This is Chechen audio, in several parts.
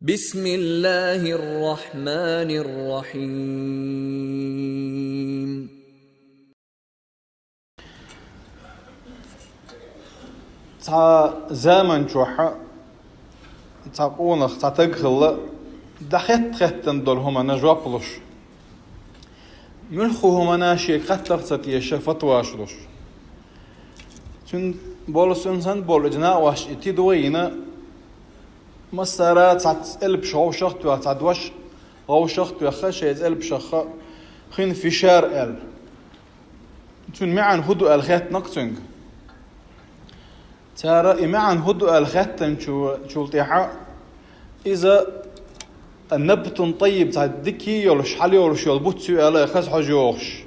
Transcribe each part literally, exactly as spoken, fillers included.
بسم الله الرحمن الرحيم. Цхьа заман чухь цхьа къонах, цхьа таг хилла, дӀахетта-хеттана долу хӀуманна жоп луш. Муьлхха хӀуманна шега хаттар ца теша фатваш луш. Цуьнан болу, цуьнан санна болу и накъостий тидам йина, массара цхьацца элпаш вовшах а тоьхна, цхьа дош вовшах а тоьхна, шайн элпашах хин фишар аьлла. Цуьнан маьӀна хӀун ду аьлла хеттина-кх цуьнга. Цара и маьӀна хӀун ду аьлла хеттинчул тӀаьхьа, иза набтун таййиб, цхьа дика йолуш, хьал йолуш йолу буц ю аьлла, хаза хьожа йогӀуш.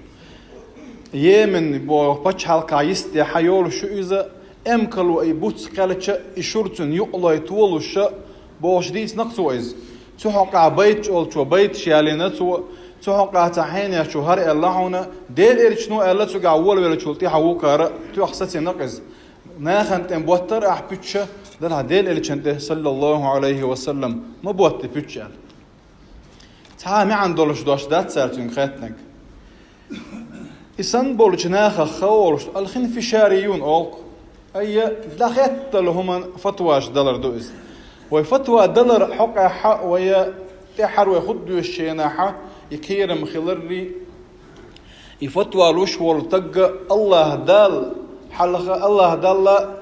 Йемен боху пачхьалкхехь йистехь йолуш ю иза, эмкало и буц кхелча, и шура цуьнан юкъалой толуш бохуш дийцина-кх цо иза. Цу хьокъехь байташ олучо байташ ялийна цо, цу хьокъехь цхьа хьенехчо хӀара аьлла хьуна, Делан элчано аьлла цуьнга волавеллачул тӀаьхьа вукхара тоьхна сацийна-кх иза. Нахана тӀе ма боттара ахь пуьчаш, делахь Делан элчанна тӀе, саллаллаху Ӏалайхи ва саллам, ма ботта пуьчаш аьлла. Цхьа а маьӀна долуш дош дац цара цуьнга хеттинарг. И санна болчу нахах хан олуш, алхин фишари юн олу-кх. Айя, дӀахетталу хӀуманна фатваш далар ду иза. Вай фатва далар хьокъехь, вай тӀаьххьара вай хутба доьшучу хенахь, и кхерам хиларрий, и фатва луш волу тагга Аллаха Далла хьалха, Аллаха Далла,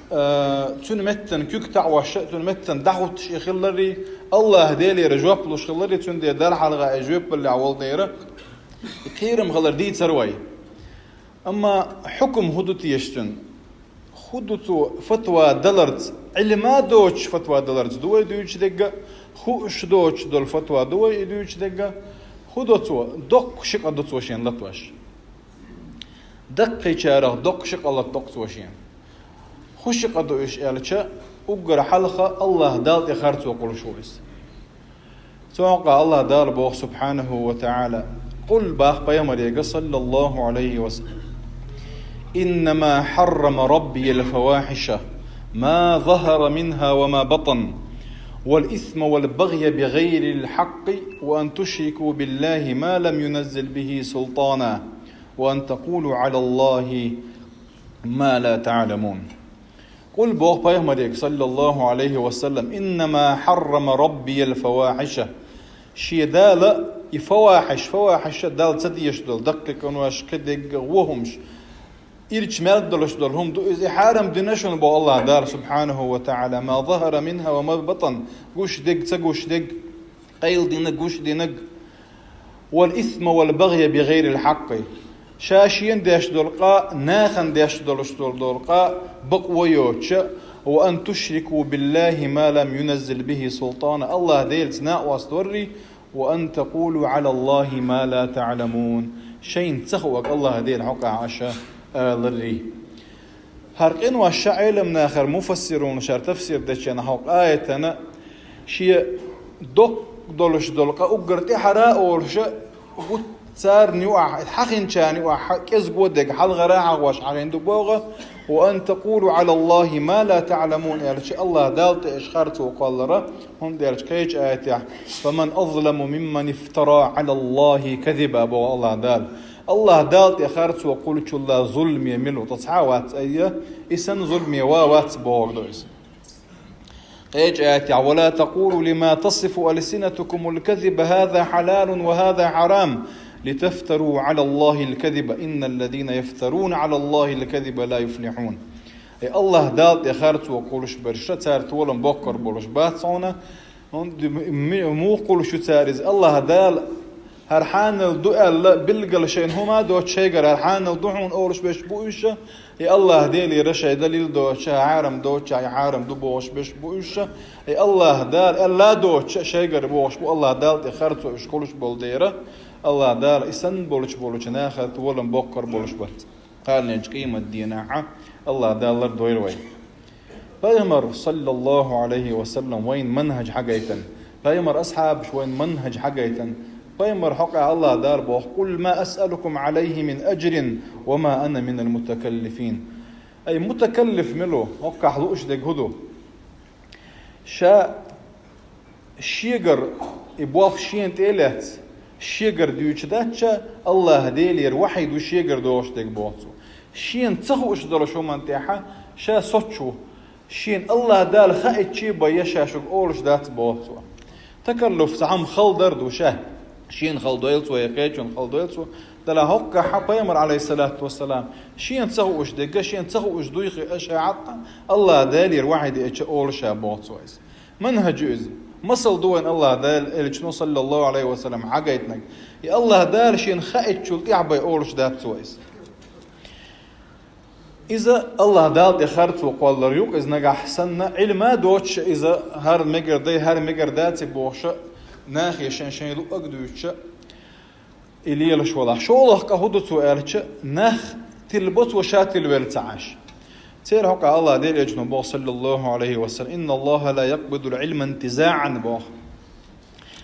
а, цуьнан меттана куьг таӀош, цуьнан меттана дӀахӀуттуш и хиларрий, Аллаха Делера жоп луш хиларрий, цуьнан де Далла хьалха и жоп баллехь волу дера, и кхерам хилар дийцар вай. Амма хьукум хӀун ду теша цуьнан? ХӀун ду цо фатва даларца, Ӏилма доцуш фатва даларца ду вай дуьйцуш дерг, хууш доцуш долу фатва ду вай и дуьйцуш дерг, хӀун до цо, доккха ши къа ду цо шена латош. Даккхийчарах доккха ши къа латадо-кх цо шена. ХӀун ши къа ду уьш аьлча, уггар хьалха Аллаха Далла тӀе харцо кхуллуш ву иза. Цу хьокъехь Аллаха Дала боху, субхьанаху ва таӀала: «Къул», бах пайхамарега, саллаллаху Ӏалайхи ва саллам: «Иннама хьаррама Раббиял фавахьиша, ма захара минха ва ма батан, вал исма вал багъя би гӀайрил хьакъи, ва ан тушрику биллахи ма лам юназзил бихи султана, ва ан такъулу Ӏалаллахи ма ла таӀламун». Къул, боху пайхамарега, саллаллаху Ӏалайхи ва саллам: «Иннама хьаррама Раббиял фавахьиша». Шен Дала и фавахьиш, фавахьиша Далла ца дезаш долу даккхий къинош, кхидерг а, вон хӀумаш, ирча мел долуш долу хӀума ду иза, и хьарам дина шуна, боху Аллаха Дала, субхьанаху ва таӀала, «ма захара минха ва ма батан», гуш дерг, ца гуш дерг, къайладинарг, гуш динарг, «вал исма вал багъя би гӀайрил хьакъи». Ша шена деш долу къа, нахана деш долуш долу, долу къа бакъо йоцуша, «ва ан тушрику биллахи ма лам юназзил бихи султана», Аллаха Делаца накъост варрий, «ва ан такъулу Ӏалаллахи ма ла таӀламун», шайна ца хуург Аллаха Делан хьокъехь аша аларрий. ХӀара къинош ша Ӏеламнахара муфассирунаш шара тафсир дечу хьокъу аятана шен доккха долуш долу къа уггар тӀаьхьара а олуша, гуттар царна юкъахь, хьахинчарна юкъахь кӀезиго дерг хьалхара хьахош хьахийна ду боху, «ва ан такъулу Ӏалаллахи ма ла таӀламун», аьлча, Аллаха Далла тӀе аша харцо кхоллара, хӀунда аьлча кхечу аятехь: «Фаман азламу мимман ифтара Ӏалаллахи казиба», боху Аллаха Дала. Аллаха Далла тӀе харцо кхуллучул зуламе мила ву, ткъа цхьа а вац, айя, и санна зуламе ван вац бохург ду иза. Кхечу аятехь: «Ва ла такъулу лима тасифу алсинатукумул казиба, хаза хьалалун ва хаза хьарам, литафтару Ӏалаллахил казиба, инналлазина яфтаруна Ӏалаллахил казиба ла юфлихьун». Э, Аллаха Далла тӀе харцо кхуллуш берш, цара толам боккхур болуш бац хьуна, ХӀунда м-, м-, муха кхуллуш ю цара иза? Аллаха Дала хӀара хьанал ду аьлла, билггала шайна хӀума а доцуш, шайгара хӀара хьанал ду хьуна олуш берш бу уьш, и Аллаха Делера шайн далил доцуш, хьарам доцуш, и хьарам ду бохуш берш бу уьш, и Аллаха Дала аьлла а доцуш, шайгара бохуш бу, Аллаха Дала тӀе харцо уьш кхуллуш болу дера, Аллаха Дала и санна болуш болчу наха толам боккхур болуш бац. Кхалнечу къематдийнахь Аллаха Дала лардойла вай. Пайхамар, саллаллаху Ӏалайхи ва саллам, вайна манхӀаж хьагайтан. Пайхамар асхьабаш вайна манхӀаж хьагайтан. Пайхамар хьокъехь Аллаха Дала боху: «Къул ма асъалукум Ӏалайхи мин аджрин ва ма ана минал мутакаллифин». Ай, мутакаллиф мила ву? ХӀоккхахь лууш дерг хӀун ду? Ша Шегара и болх шена тӀе а лаьцна, шегара дуьйцуш дац ша, АллахӀ Делера вахьи ду шегара догӀуш дерг, боху цо. Шена ца хууш долчу хӀуманна тӀехь ша соцуш ву. Шена АллахӀ Дала хаийтича бен я ша шуьга олуш дац, боху цо. Такаллуф цхьа хӀума хала дар ду ша. Шена хала дойла цо, я кхечунна хала дойла цо. Делахь хӀокхахь Пайхамар, Ӏалайхиссалату вассалам, шена ца хууш дерг, шена ца хууш дуй хиъна ша хьакъ, АллахӀ Делера вахьи деъча олу ша, боху цо иза. Манхьаж ю иза. Масал ду вайн АллахӀ Дала элчано, саллаллаху Ӏалайхи ва саллам, хьагайтинарг. И АллахӀ Дала шена хаийтичул тӀаьхьа бен олуш дац цо иза. Иза АллахӀ Дала тӀе харцо кхоллар ю-кх иза, нагахь санна Ӏилма доцуш иза, хӀара мегар дай, хӀара мегар дац и бохуш, нахе шайн-шайн луъург дуьйцуш, и лелаш валахь. ШолгӀа къа хӀун ду цо аьлча, нах тилабо цо, ша тилавелла ца Ӏаш. Церан хьокъехь АллахӀ Делан элчано боху, саллаллаху Ӏалайхи ва саллам: «Инна АллахӀа ла якъбидул Ӏилма интизаӀан», боху,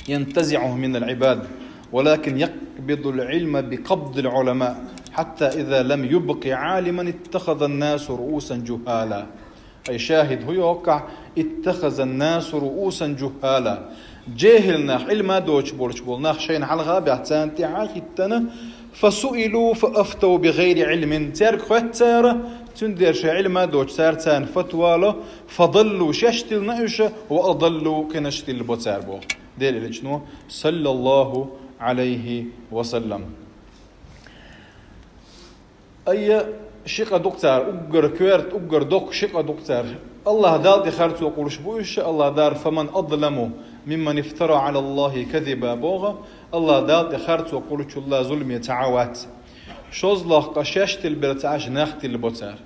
«янтазиӀуху минал Ӏибад, валакин якъбидул Ӏилма бикъабдил Ӏулама, хьатта иза лам юбкъи Ӏалиман иттахазан насу руусан жуххала». Ай шахид хӀу йоккхахь, «иттахазан насу руусан жуххала». Жехьил нах, Ӏилма доцуш болуш болу нах шайна хьалха а баьхна, царна тӀаьхьа а хӀиттина, «фасуилу фаафтав бигайри Ӏилмин». Цаьрга хоьтту цара, цундела шайн Ӏилма доцуш цара царна фатва ло, «фадаллу», шаьш тилна уьш, «ва адаллу», кхинаш тилабо цара, боху Делан элчано, саллаллаху Ӏалайхи ва саллам. Айя, ши къа ду-кх цара, уггар коьрта, уггар доккха ши къа ду-кх цара. АллахӀ Далла тӀе харцо кхуллуш бу уьш, АллахӀ Дала: «Фаман азламу мимман ифтара Ӏалаллахи казиба», боху. АллахӀ Далла тӀе харцо кхуллучул зуламе цхьа а вац. ШолгӀа къа шаьш тилабелла ца Ӏаш, нах тилабо цара.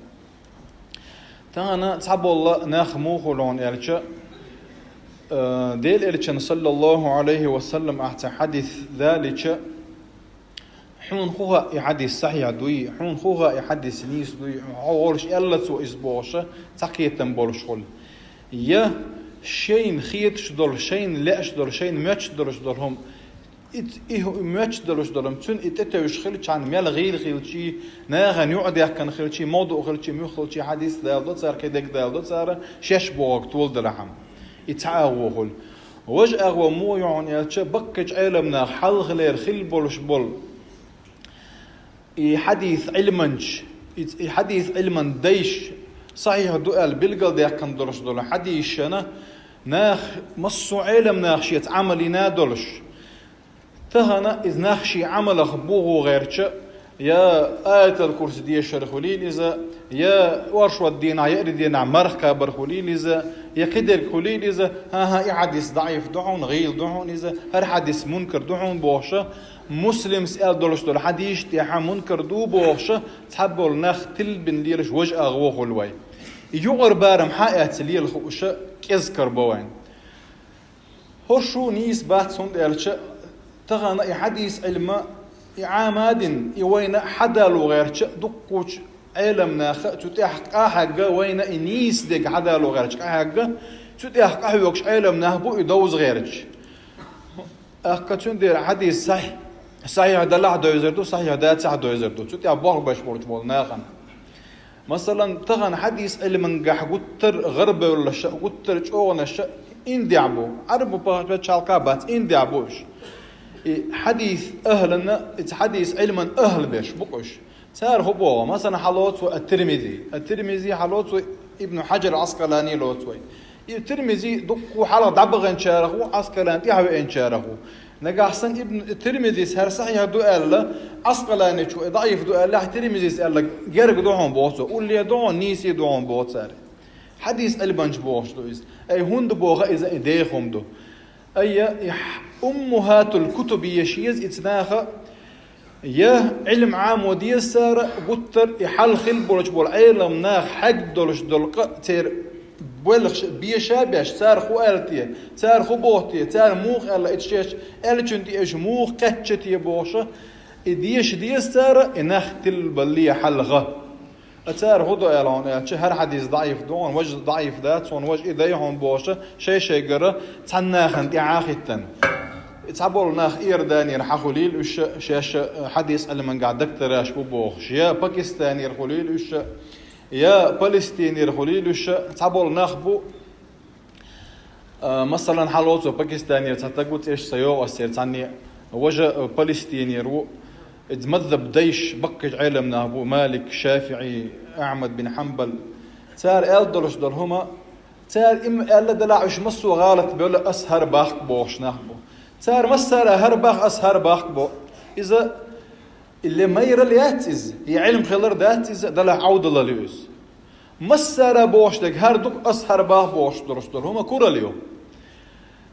Тахана цхьаболу нах муха хуьлу хьуна аьлча, э, Делан элчанна, саллаллаху Ӏалайхи ва саллам, ахь цхьа хьадис далийча, хьуна хӀун хаьа и хьадис сахьихь дуй, хьуна хӀун хаьа и хьадис нийса дуй, хьо волуш аьлла цо иза бохуш, цхьа кхетам болуш хуьлу. Я шайна хеташ долу, шайна лаьаш долу, шайна моьттуш долуш долу хӀума, и, и хӀу-, и моьттуш долуш долу хӀума, цуьнан и тӀетевжаш хилчахьана, мел гӀийла хилчий, нахана юкъадаьккхина хилчий, мовдуъ хилчий, муьлх хилчий, хьадис даладо цара, кхидерг даладо цара, шаьш бохург толаделахьама. И цхьа агӀо хуьлу. Важа агӀо муха ю хьуна аьлча, баккхийчу Ӏеламнаха хьалхалера хилла болуш болу и хьадис Ӏилманчаш, и, и хьадис Ӏилман дайша, сахьихь ду аьлла билгалдаьккхина долуш долу хьадисашна, нах, массо а Ӏеламнаха шеца Ӏамал йина долуш, тахана иза нах шен Ӏамалах буху гӀерташ, я Аятал-Курси дешар хуьлийла иза, я оршот дийнахь, я еарин дийнахь марха кхабар хуьлийла иза, я кхидерг хуьлийла иза, хӀан-хӀа, и хьадис даӀиф ду хьуна, гӀийла ду хьуна иза, хӀара хьадис мункар ду хьуна бохуш, Муслимс аьлла долуш долу хьадисашна тӀехь мункар ду бохуш, цхьаболу нах тилбина лелаш важа агӀо хуьлу вайн. Юкъара барам хьан эцна лела хууш, кӀезиг карабо вайн. ХӀорш нийса бац, хӀунда аьлча тахана и хьадис Ӏилма, и Ӏамадин, и вайна хьадало гӀерташ дуккхачу Ӏеламнаха, цу тӀехь къахьегна, вайна и нийса дерг хьадало гӀерташ къахьегна, цу тӀехь къахьоьгуш Ӏеламнах бу и довза гӀерташ. ТӀаккха цундела хьадис сахь-, сахьихь далахь а довзар ду, сахьихь дацахь а довзар ду, цу тӀехь болх беш болчу болу нахана. Масалан, тахана хьадис Ӏилмангахь гуттар а гӀарабевллаша, гуттар а чӀогӀанаша Индехь бу. Ӏарбу пачхьалкхехь бац, Индехь бу уьш. И хьадис ахӀлана, иза хьадис Ӏилман ахӀл берш бу-кх уьш. Цара хӀун боху? Масалан, хьалоцу вай ат-Тирмизи. Ат-Тирмизи хьалоцу вай, Ибн Хьаджар Ӏаскъалани лоцу вай. И Тирмизи дуккха хьалха дӀабаханчарах ву, Ӏаскъалани тӀаьхьавеанчарах ву. Нагахь санна Ибн Тирмизис хӀара сахьихь ду аьлла, Ӏаскъаланичо и даӀиф ду аьллехь, Тирмизис аьлла, герга ду хьуна боху цо, улле ду хьуна, нийсе ду хьуна боху цара. Хьадис Ӏилманчаш бохуш ду иза. Ай, хӀунда боху иза, и деха хӀума ду. Айя, и хь-, уммухатул кутуб еш еза иза наха, я Ӏилма Ӏамо деза цара, гуттар а и хьал хилла болчу болу Ӏеламнах хьегна долуш долу къа церан боьлхуш беша а беш, цара хӀун аьлла те, цара хӀун боху те, цара муха аьлла, и шаьш аьллачунна тӀе уьш муха кхаьчна те бохуш, и деша деза цара, и нах тилбалале хьалха. А цара хӀун до аьлла хьуна аьлча, хӀара хьадис даӀиф ду хьуна, важа даӀиф дац хьуна, важа и дай хьуна бохуш, шай-шайгара цхьана нахана тӀаьхьа а хӀиттина. Цхьаболу нах Иорданера хьан хуьлийла уьш, шаьш хьадис Ӏилмангахь доктораш бу бохуш, я Пакистанера хуьлийла уьш, я Палестинера хуьлийла уьш, цхьаболу нах бу, А, масалан, хьалоцо Пакистанера цхьа таг ву, цӀеш ца йоагӀу ас церан, цхьанне важа, а, Палестинера ву. Иза мазхаб дайш баккхий Ӏелам нах бу: Малик, ШафиӀи, Ахьмад бин Хьанбал. Цара аьлла долуш долу хӀума, цара им аьлла делахь, уьш массо а гӀалат бевлла, ас хӀара баккха бохуш нах бу. Цара массара хӀара баккха, ас хӀара баккха бо. Иза и ле майрал яц иза, и Ӏилма хилар дац иза, делахь Ӏовдалал ю иза. Массара бохуш дерг хӀара ду-кх, ас хӀара баккха бохуш долуш долу хӀума куралла ю.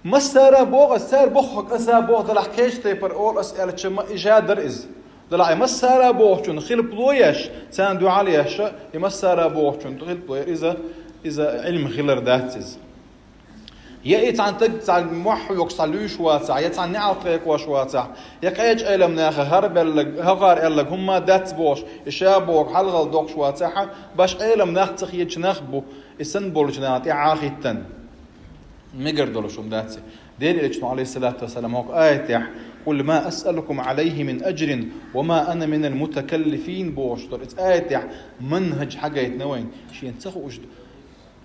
Массара боху ас, цара бохург аса боху, делахь кхечу тайпара олу ас аьлча ма и жа дара иза. Делахь и массара бохучунна хилпало еш, царна дуьхьал еш, и массара бохучунна хилпало яр иза, иза Ӏилма хилар дац иза. Я и цхьана таг цхьа мохь хьоьгуш цхьа луьйш вацахь, я цхьана неӀалт хьекхош вацахь, я кхечу Ӏелам наха хӀара беллаг, хӀокхара аьллаг хӀумма дац бохуш, и ша бохург хьалхал доккхуш вацахь, баш Ӏелам нах ца хеташ нах бу, и санна болчу наха тӀаьхьа хӀиттан. Мегар долуш хӀума дац и. Делан Элчано, Ӏалайхиссалату вассалам, хӀокху аятехь: «Къул ма асъалукум Ӏалайхи мин аджрин ва ма ана минал мутакаллифин», бохуш долу иза аятехь манхаж хьагайтина вайна, шена ца хууш ду.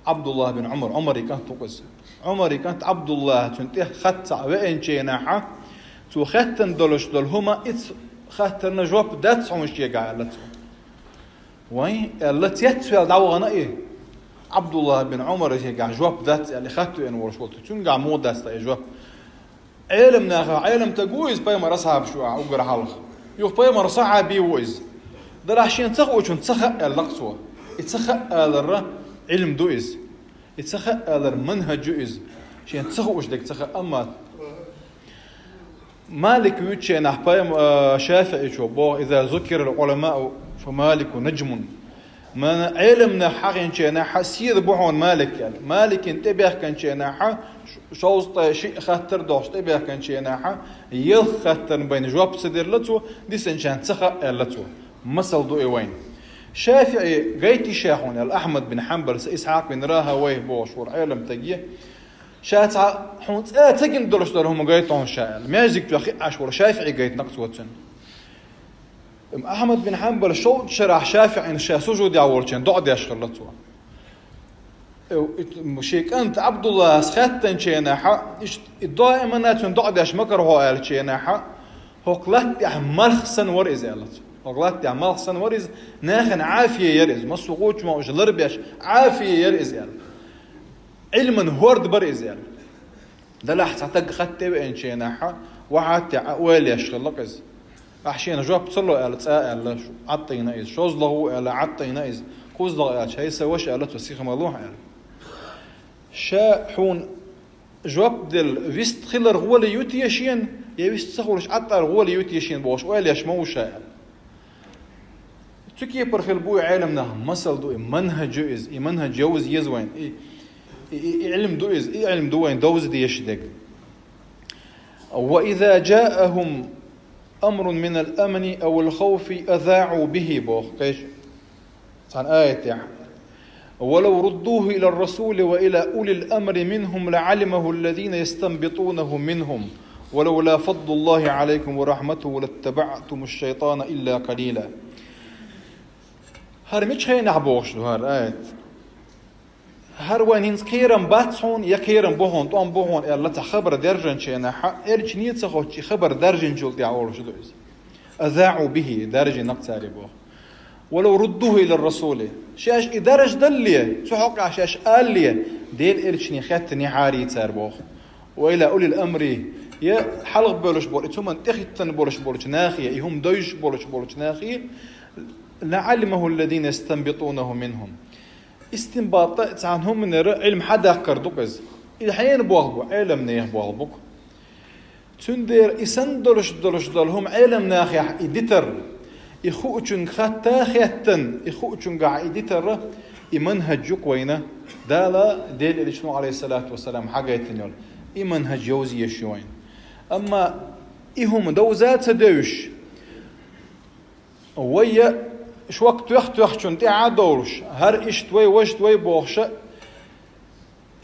Ӏабдуллах бин Ӏумар, Ӏумаран кӀант ву иза. Ӏумаран кӀант Ӏабдуллах, цуьнан тӀе хатта цхьаъ веанчу хенахь, цо хаттар долуш долу хӀума, иза хаттарна жоп дац хьуна шегахь, аьлла цо. Вайн, аьлла, цецваьлла дӀавахана и. Ӏабдуллах бин Ӏумар шегахь жоп дац аьлла, хатта веана волуш волу. Цуьнгахь муха дац ткъа и жоп? Ӏелам наха, Ӏелам таг ву иза, пайхамаран асхьабаш ву ахь уггар хьалха. Юха пайхамаран сахьаби ву иза. Делахь шена ца хуучунна ца хаьа аьлла-кх цо. И ца хаьа алар Ӏилма ду иза. И ца хаьа алар манхаж ю иза. Шена ца хууш дерг ца хаьа, амма Малик вуьйцучу хенахь пайхам-, а, ШафиӀичо боху: «Иза зукирал Ӏуламау, фа Малику наджмун». Мана Ӏелам нах хьахийначу хенахь седа бу хьуна Малик аьлла. Маликана тӀебаьхкинчу хенахь, ш-, шовзткъе шиъ хаттар дохуш тӀебаьхкинчу хенахь, ялх хаттарна байна жоп ца делла цо, дисинчарна ца хаьа аьлла цо. Масал ду и вайна. ШафиӀи гайти ша хьуна аьлла, Ахьмад бин Хьанбал, са Исхьакъ бин Рахьавайх бохуш волу Ӏелам таг ю. Ша цхьа хьуна цӀа ца гина долуш долу хӀума гайта хьуна ша аьлла. Маьждиг чохь хиъаш волу ШафиӀи гайтина-кх цо цуьнан. Ахьмад бин Хьанбал шовзткъа шарахь ШафиӀина ша сужудехь волчун доӀа деш хилла цо. Э, ит-, шен кӀанта Ӏабдуллас хаьттинчу хенахь, иштта и даимана цуьнан доӀа деш ма кара хьо аьллачу хенахь, хӀокху латта тӀехь малх санна вара иза аьлла цо. ХӀокху латта тӀехь малх санна вара иза, нахана Ӏафие яра иза, массо а гӀучу ма уьш ларбеш, Ӏафие яра иза аьлла. Ӏилман хӀорд бара иза аьлла. Делахь цхьа таг хатта тӀе веанчу хенахь, вахьаттехь а ойла еш хилла-кх иза. Ахь шена жоп ца ло аьлла, цӀа аьлла, Ӏаттийна иза. ШозлагӀа ву аьлла, Ӏаттийна иза. КхозлагӀа аьлча, хӀай сан ваша аьлла цо, сиха ма лохьа аьлла. Ша хьуна жоп делла вист хилар гӀоли ю те шена, я вист ца хуьлуш Ӏаттар гӀоли ю те шена бохуш ойла еш ма ву ша аьлла. Цу кепара хила бу и Ӏелам нах, масал ду и, манхаж ю иза, и манхаж йовза еза вайн, и, и, и, и Ӏилм ду иза, и Ӏилм ду вайн довза дезаш дерг. «Ва иза джаахум амрун минал амни авил хауфи азаъу бихи», боху кхечу цхьана аятехь. «Ва лав руддуху илар расули ва ила улил амри минхум ла алимаху аллазина ястанбитунаху минхум. Ва лавла фадлуллахи алайкум ва рахматуху латтабаътумуш шайтана илла калила». ХӀара мичу хенахь бохуш ду хӀара аят? ХӀара вайн хӀинца кхерам бац хьуна, я кхерам бу хьуна, тӀом бу хьуна аьлла, цхьа хабар даьржинчу хенахь, элчане ца хоттуш и хабар даьржинчул тӀаьхьа олуш ду иза. Азаъу бихи, даьржина-кх цара и боху. «Ва лав руддуху илар расули». Шаьш и даржадалле, цу хьокъехь шаьш алале, Делан элчане хеттинехьарий цара боху. «Ва ила улил амри», я хьалха болуш болу, и цу хӀуманна тӀехӀиттина болуш болчу нахе, и хӀума довзуш болуш болчу нахе, «ла алимаху аллазина ястанбитунаху минхум». Истинбат а цхьана хӀуманера Ӏилма хьадаккхар ду-кх иза. И хьенан болх бу, Ӏелам нехан болх бу-кх. Цундела и санна долуш долуш долу хӀума Ӏелам нахехь и дитар, и хуучуьнга хатта а хеттан, и хуучуьнгахь и дитар, и манхаж ю-кх вайна, Дала, Делан элчано, алейхиссалату вассалам, хьагайтина йолу, и манхаж йовза езаш ю вайна. Амма и хӀума довза а ца девзаш, вай я шок тоьхна-тоьхначунна тӀаьхьа а довлуш, хӀара иштта вай, важа вай бохуша,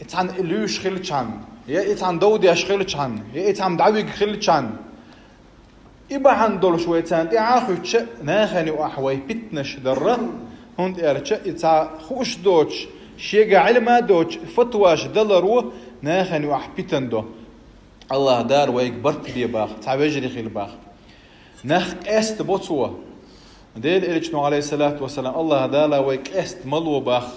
и цхьаьна и луьйш хилчхьана, я и цхьаьна дов деш хилчхьана, я и цхьаьна дӀавига хилчхьана, и бахьана долуш вай царна тӀаьхьа а хуьттуша, нахана юкъахь вай питнаш дарра, хӀунда аьлча и цхьа хууш доцуш, шега Ӏилма доцуш, фатваш даларо, Нахана юкъахь питана до. АллахӀ Дала вайга барт бе боху, цхьа вежарий хила боху. Нах къаьстабо цо. Делан Элчано, Ӏалайхиссалату вассалам, АллахӀ Дала вай къаьста ма ло боху.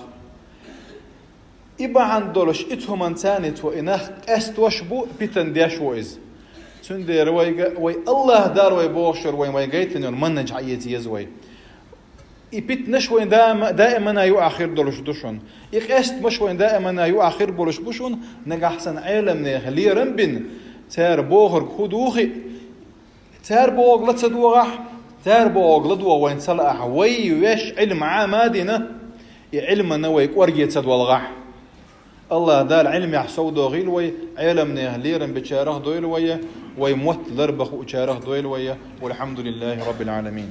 И бахьана долуш, и цу хӀуманца цо и нах къаьстош бу, питана деш ву иза. Цундела вайга, вай АллахӀ Дала вай бохуш йолу вайн вай гайтина йолу маннаж хьаэца еза вай. И питанаш вайн даима-, даимана юкъахь хир долуш ду шуна. И къаьстамаш вайн даимана юкъахь хир болуш бу шуна, нагахь санна Ӏеламнехан лерам бина, цара бохург хӀун ду хиъ. Цара бохург ла ца догӀахь, цара бохург ладогӀа вайн ца лаахь, вай веш Ӏилма Ӏама а дина, и Ӏилмана вай кӀорге ца долгӀахь. АллахӀ Дала Ӏилмехь совдохийла вай, Ӏеламнехан лерам бечарах дойла вай, вай мотт ларба хуучарах дойла вай. Валхьамдулиллахи Раббил Ӏаламин.